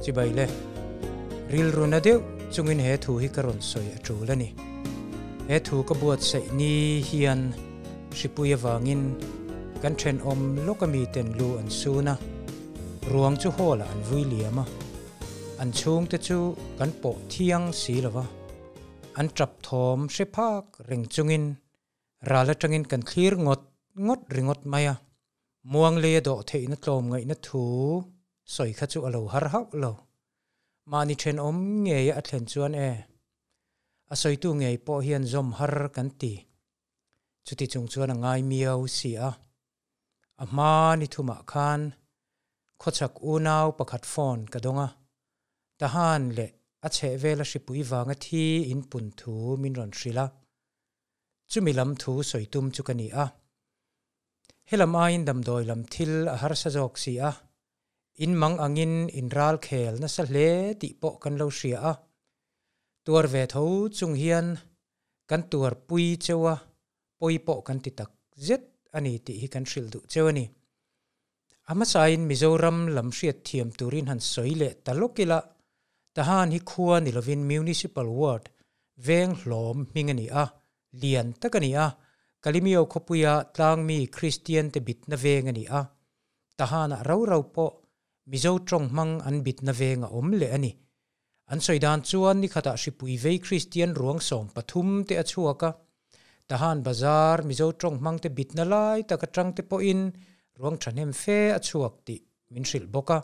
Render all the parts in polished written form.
Chibai le. Rilru na deuh chungin he thu hi ka rawn sawi a tul a ni. He thu ka buatsaih ni hian hripui avangin kan thenawm lawka miten lu an sun a, ruang chu hall ah an vui liam a, an chhungte chu kan pawh thiang si lo va, an tap thawm hre phak reng chungin ral atangin kan thlir ngawt ngawt ringawt mai a. Muang leia dawh theihna tlawm ngaihna thu sawi kha chu a lo har hauh lo. Mahni thenawm ngeia a thlen chuan e, a sawitu ngei pawh hian zawm har kan ti. Chuti chung chuan a ngai miau si a. A hma ni thumah khan khawchhak unau pakhat phone ka dawng a, Tahan leh a chhehvela hripui vanga thi in pun thu min rawn hrilh a. Chumi lam thu sawi tum chu ka ni a. Helam aiin damdawi lam thil a harsa zawk si a, in mang angin in ral khel nasa hle tih pawh kan lo hria a. Tuar ve tho chung hian kan tuar pui cheu a, pawi pawh kan ti tak zet a ni tih hi kan hrilh duh cheu a ni. A hmasain Mizoram lam hriat thiam turin han sawi leh ta lawk ila, Tahan hi khua ni lovin Municipal Ward veng hlawm hming a ni a, lian tak a ni a, Kalimio khawpuia tlangmi Kristian te bitna veng a ni a, Tahanah rau rau pawh Mizo tawng hmang an bitna veng a awm leh a ni. An sawi dan chuan nikhatah hripui vei Kristian ruang 13 te a chhuak a, Tahan Bazar Mizo tawng hmang te bitna lai tak atang te pawhin ruang thahnem fe a chhuak tih min hrilh bawk a.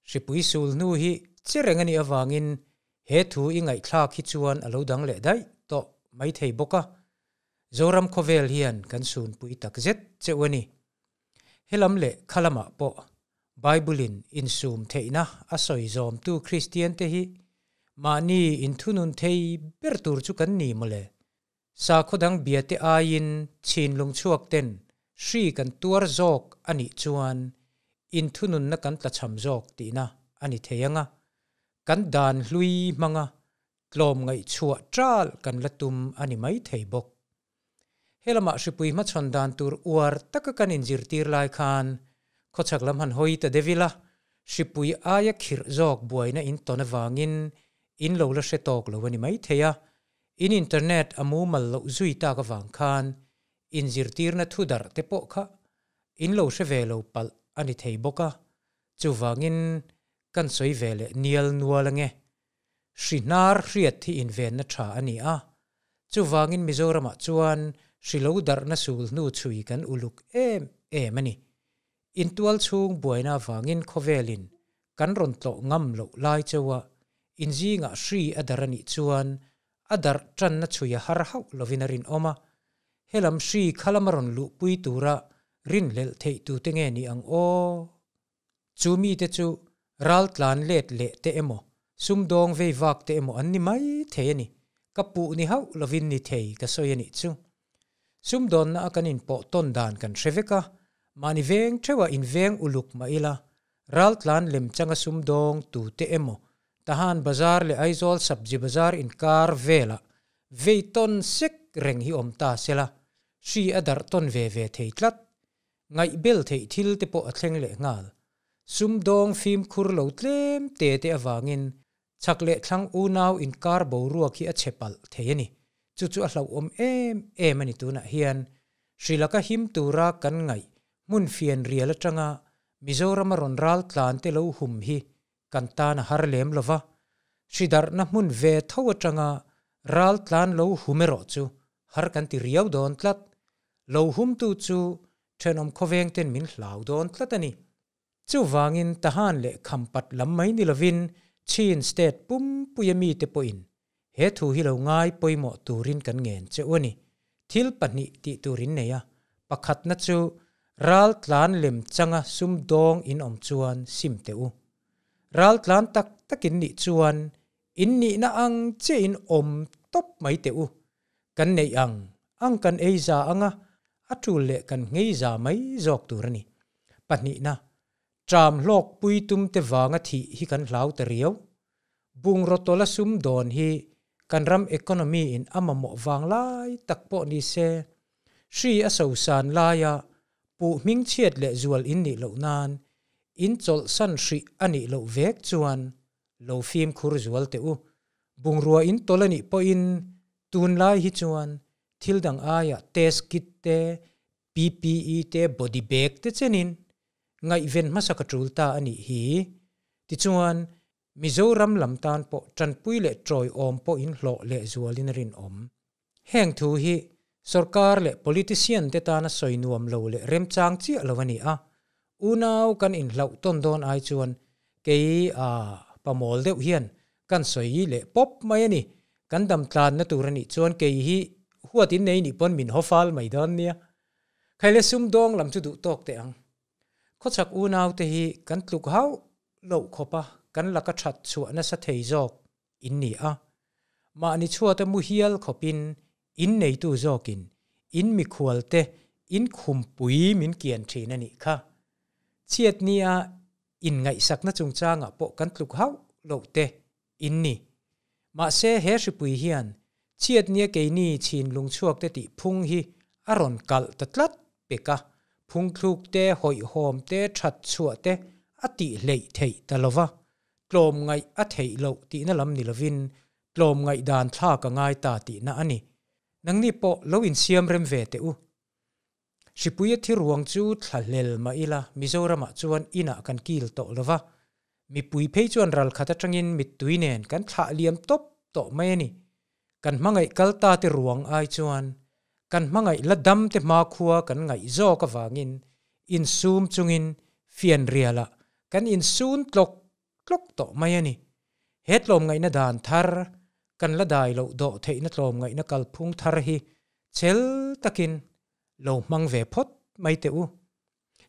Hripui sul hnu hi che reng a nih avangin he thu i ngaihthlak hi chuan a lo dang leh daih tawh maithei bawk a, Zoram khawvel hian kan sunpui takzet cheuh a ni. Helam leh khalamah pawh Bible-in insum theihna a sawi zawmtu Kristiante hi mahni inthunun thei ber tur chu kan ni mawle. Sakhaw dang biate aiin chhinlung chhuak ten hri kan tuar zawk a nih chuan inthununna kan tlachham zawk tihna a ni thei ang a, kan dan hlui hmanga tlawm ngaihchhuah ṭal kan la tum a ni mai thei bawk. Helamah hripui hmachhawn dan tur uar taka kan inzirtir lai khan khawchhak lam han hawi ta deuh ila, hripui aia khirh zawk buaina in tawn avangin in lo la hre tawk lo a ni maithei a, in internet a mumal loh zui tak avang khan inzirtirna thu darh te pawh kha in lo hre ve lo palh a ni thei bawk a, chuvangin kan sawi ve leh nial nual ange. Hri hnar hriat hi invenna tha a ni a, chuvangin Mizoramah chuan hri lo darhna sul hnu chhui kan uluk em em a ni. Intual chhung buaina avangin khawvelin kan rawn tlawh ngam loh lai chauha inzingah hri a darh a nih chuan a darh tanna chhui a har hauh lovin a rinawm a, helam hri khalama rawn luhpui tura rinhlelh theih tute nge ni ang aw? Chu mite chu ral tlan let leh te emaw, sumdawng vei vak te emaw an ni mai thei a ni. Ka puh ni hauh lovin ni thei ka sawi a nih chu. Sumdawnna a kan inpawh tawn dan kan hre vek a, mahni veng theuha inveng uluk mah ila, ral tlan lem changa sumdawng tute emaw, Tahan Bazar leh Aizawl Sabji Bazar inkar velah vei tawn sek reng hi awm ta sela, hri a darh tawn ve ve thei tlat. Ngaihbel theih thil te pawh a thleng leh nghal. Sumdawng fimkhur lo tlem te te avangin chhak leh thlang unau inkar boruak hi a chhe palh thei a ni. Chu chu a hlauhawm em em a ni tunah hian Hrilaka him tura kan ngaih hmun fian rial atanga Mizorama rawn ral tlan te lo hum hi kan tan a har lem lo va, hridarhna hmun ve tho atanga ral tlan lo hum erawh chu har kan ti riau dawn tlat. Lo humtu chu thenawm khawveng ten min hlau dawn tlat a ni. Chuvangin Tahan leh Khampat lam mai ni lovin Chin State pumpuia mite pawhin he thu hi lo ngai pawimawh turin kan ngen che u a ni. Thil pahnih tih tur in nei a, pakhatna chu ral tlan lem changa sum dawng in awm chuan sim teh u. Ral tlan tak tak in nih chuan in nihna ang chiah in awm tawp mai teh u. Kan neih ang ang kan ei za anga a tul leh kan nghei za mai zawk tur a ni. Pahnihna, Tram hlawk pui tum te vanga thih hi kan hlau ta riau. Bungraw tawla sum dawn hi kan ram economy in a mamawh vang lai tak pawh ni se, hri a sosan laia puh hming chhiat leh zual in nih loh nan In chawlhsan hrih a nih loh vek chuan lo fimkhur zual teh u. Bungrua in tawlh a nih pawhin tunlai hi chuan thil dang aia test kit te, PPE te, body bag te chenin ngaihven hmasa ka tul ta a nih hi. Tichuan, Mizoram lam tan pawh tanpui leh tawiawm pawhin hlawh lehzualin a rinawm. Heng thu hi sorkar leh politician te tana sawi nuam lo leh remchang chiah lo a ni a, unau kan inhlauh tawn dawn ai chuan kei a pamawl deuh hian kan sawi leh pawp mai a ni. Kan dam tlanna tur a nih chuan kei hi huat in nei nih pawn min haw fal mai dawn nia. Khaile sumdawng lam chu duh tawk teh ang. Khawchhak unau te hi kan tluk hauh loh khawp a, kan laka that chhuah nasa thei zawk in ni a. Mahni chhuata mu hial khawpin in neitu zawkin in mikhualte in khumpui min kian thin a nih kha. Chhiatnia inngaihsakna chungchangah pawh kan tluk hauh loh te in ni. Mahse he hripui hian chhiatnia keini chhin lungchhuak te tih phung hi a rawn kalh ta tlat pek a, phungthluk te, hawihhawm te, that chhuah te a tih hleih theih ta lo va, tlawmngaih a theih loh tihna lam ni lovin tlawmngaih dan thlak a ngai ta tihna a ni. Nangni pawh lo insiam rem ve teh u. Hripuia thi ruang chu thla hlel mah ila Mizoramah chuan inah kan kil tawh lo va, mipui phei chuan ral khat atangin mittui nen kan thlah liam tawp tawh mai a ni. Kan hmangaih kal ta te ruang ai chuan kan hmangaih la dam te hmakhua kan ngaih zawk avangin insum chungin fianrialah kan insun tlawk tlawk tawh mai a ni. He tlawmngaihna dan thar, kan la dai loh dawh theihna tlawmngaihna kalphung thar hi chel takin lo hmang ve phawt mai teh u.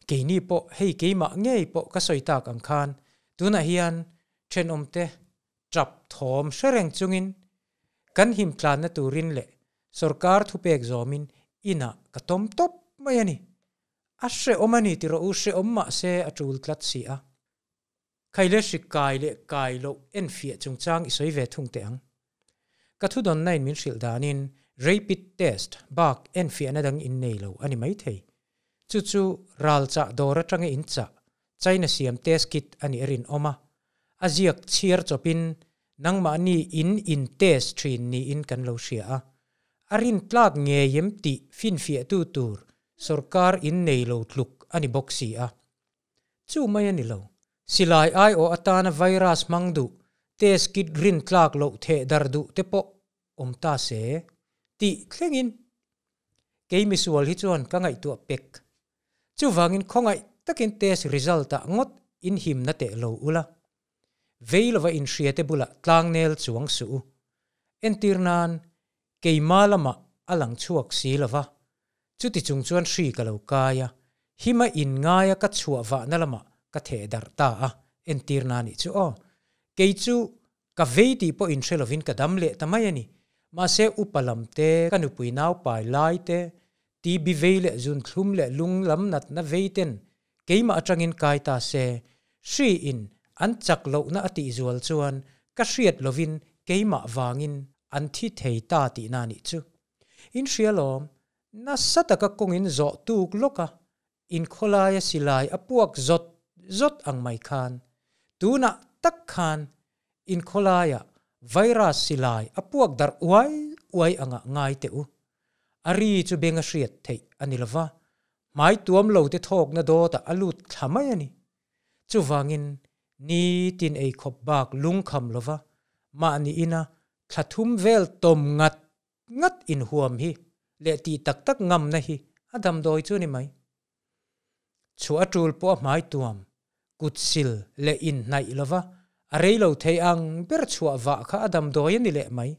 Keini pawh hei keimah ngei pawh ka sawi tak ang khan tunah hian thenawmte tap thawm hre reng chungin kan him tlanna turin leh sorkar thupek zawmin inah ka tawm tawp mai a ni. A hrehawm a ni ti rawh u, hrehawm mah se a tul tlat si a. Khaile hri kai leh kai loh enfiah chungchang i sawi ve thung teh ang. Ka thudawnna in min hrilh danin rapid test bak enfiahna dang in nei lo a ni maithei. Chu chu ral chah dawr atanga in chah China siam test kit a nih a rinawm a, a ziak chhiar chawpin nangmahni in in test thin niin kan lo hria a. A rintlak ngei em tih finfiahtu tur sorkar in nei lo tluk a ni bawk si a. Chu mai a ni lo. Silai aiawh atana virus hmang duh, test kit rintlak loh theh dar duh te pawh awm ta se tih thlengin kei misual hi chuan ka ngaihtuah pek. Chuvangin khawngaih takin test result ah ngawt in himna teh lo ula. Vei lova inhria te bulah tlangnel chuang suh u. Entir nan keima lamah a lang chhuak si lova, chuti chung chuan hri ka lo kai a, hima inngaia ka chhuah vahna lamah ka theh darh ta a, entir nan nih chu aw. Kei chu Ka vei tih pawh inhre lovin ka dam leh ta mai a ni. Mahse upa lam te, ka nupui nau pai lai te, TB vei leh zun thlum leh lung lam natna vei ten keimah atangin kai ta se, hri in an chak lohna a tih zual chuan ka hriat lovin keimah vangin an thi thei ta tihna a nih chu. In hria lawm, nasa taka kawngin zawh tuk lawk a, Inkhawlaia silai a puak zawt zawt ang mai khan, tunah tak khan inkhawlaia virus silai a puak darh uai uai angah ngai teh u. A ri chu beng a hriat theih a ni lova, hmai tuam lo te thawkna dawtah a lut thla mai a ni. Chuvangin nitin eikhawp bak lungkham lova mahni ina thla thum vel tawm ngat ngat inhuam hi leh tih tak tak ngamna hi a damdawi chu a ni mai. Chhuah a tul pawh a hmai tuam, kut sil leh inhnaih lova a rei lo thei ang ber chhuah vah kha a damdawi a ni leh mai.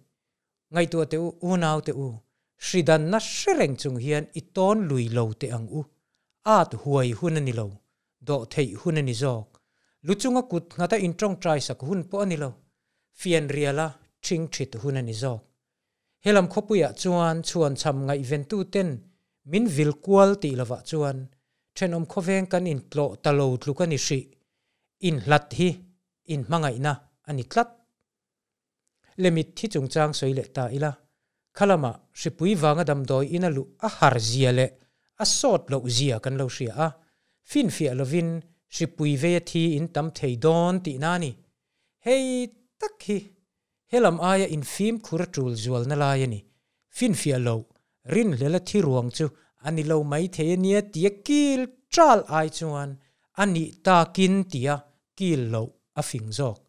Ngaihtuah teh u, unau teh u, hri danna hre reng chung hian i tawn lui lo teh ang u. At huai hun a ni lo, dawh theih hun a ni zawk. Lu chunga kut nghata intawngtai sak hun pawh a ni lo, fianriala ṭhingṭhit hun a ni zawk. Helam khawpuiah chuan chhuanchham ngaihventuten min vil kual tih lovah chuan thenawm khawveng kan intlawh ta lo tluk a ni hrih. Inhlat hi inhmangaihna a ni tlat. Lemit thi chungchang sawi leh ta ila, khalamah hripui vanga damdawi in a luh a har zia leh a sawt loh zia kan lo hria a, finfiah lovin Hripui vei a thi in tam thei dawn tihna a ni. Hei tak hi helam aia infimkhur a tul zualna lai a ni. Finfiah loh, rinhlel a thi ruang chu a ni lo mai thei a nia tia kil ṭal ai chuan a nih takin tia kil loh a fing zawk.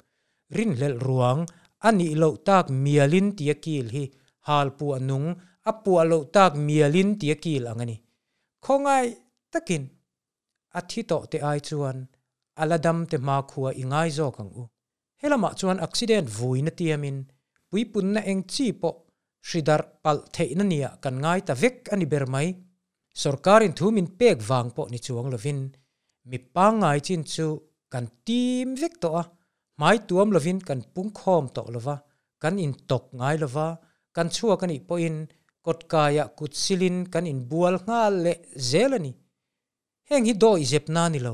Rinhlelh ruang a nih loh tak mialin tia kil hi hal puah nung a puah loh tak mialin tia kil ang a ni. Khawngaih takin a thi tawh te ai chuan a la dam te hmakhua i ngai zawk ang u. Helamah chuan accident vuina tiamin puipunna eng chi pawh hri darh palh theihna nia kan ngai ta vek a ni ber mai. Sorkarin thu min pek vang pawh ni chuang lovin mi pangngai chin chu kan tim vek tawh a, hmai tuam lovin kan pungkhawm tawh lova, kan intawk ngai lova, kan chhuak a nih pawhin kawtkaiah kut silin kan inbual nghal leh zel a ni. Heng hi dawi zepna a ni lo.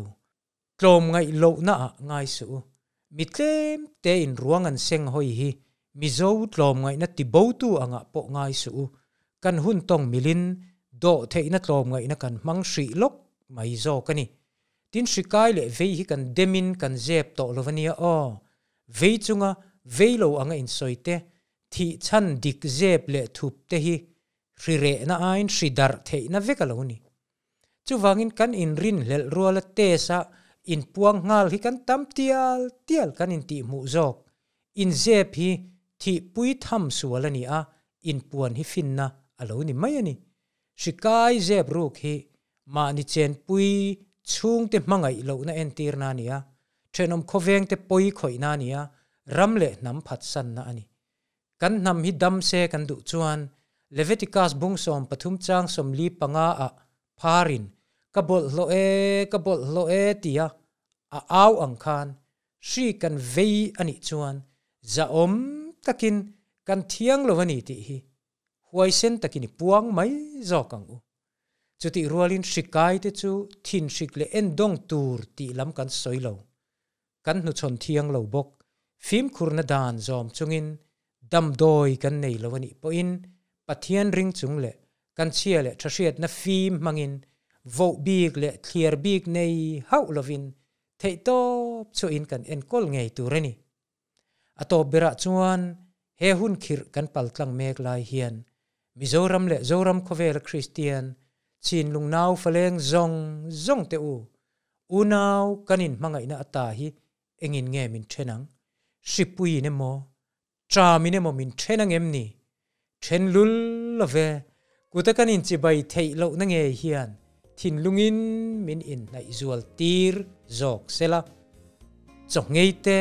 Tlawmngaih lohna ah ngai suh u. Mi tlem te in ruang an seng hawi hi Mizo tlawmngaihna ti botu angah pawh ngai suh u. Kan hun tawng milin dawh theihna tlawmngaihna kan hmang hrih lawk mai zawk a ni. Tin hrikai leh vei hi kan demin kan zep tawh lo ania aw. Vei chunga vei lo anga insawi te, thih chhan dik zep leh thup te hi hri rehna aiin hri darh theihna vek a lo ni. Chuvangin kan inrinhlelh ruala test a inpuang nghal hi kan tam tial tial kan intihhmuh zawk. Inzep hi thihpui tham sual a ni a, inpuan hi finna a lo ni mai a ni. Hri kai zep ruk hi mahni chenpui chhungte hmangaih lohna entirna a ni a, thenawm khawvengte pawi khawihna a ni a, ram leh hnam phatsanna a ni. Kan hnam hi dam se kan duh chuan Leviticus bung 13 chang 45 ah pharin ka bawlhhlawh e, ka bawlhhlawh e tia a au ang khan hri kan vei a nih chuan zahawm takin kan thiang lo a ni tih hi huaisen takin i puang mai zawk ang u. Chutih rualin hri kai te chu thinhrik leh endawng tur tih lam kan sawi lo. Kan hnuchhawn thiang lo bawk. Fimkhurna dan zawm chungin damdawi kan nei lo a nih pawhin Pathian ring chung leh kan chhia leh tha hriatna fim hmangin voh bik leh thliar bik nei hauh lovin theihtawp chhuahin kan enkawl ngei tur a ni. A tawp berah chuan he hun khirh kan paltlang mek lai hian Mizoram leh Zoram khawvela Kristian chinlung nau faleng zawng zawng te u, unau kan inhmangaihna ata hi engin nge min then ang? Hripuiin emaw, ṭamin emaw min then ang em ni? Then lul love, kuta kan inchibai theih lohna ngei hian thinlungin min inhnaih zual tir zawk sela. Chawngei te,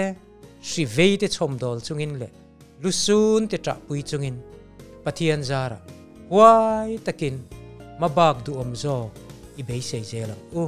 hri vei te chhawmdawl chungin leh lusun te ṭahpui chungin Pathian zarah huai takin hmabak duhawm zawk i beisei zel ang u.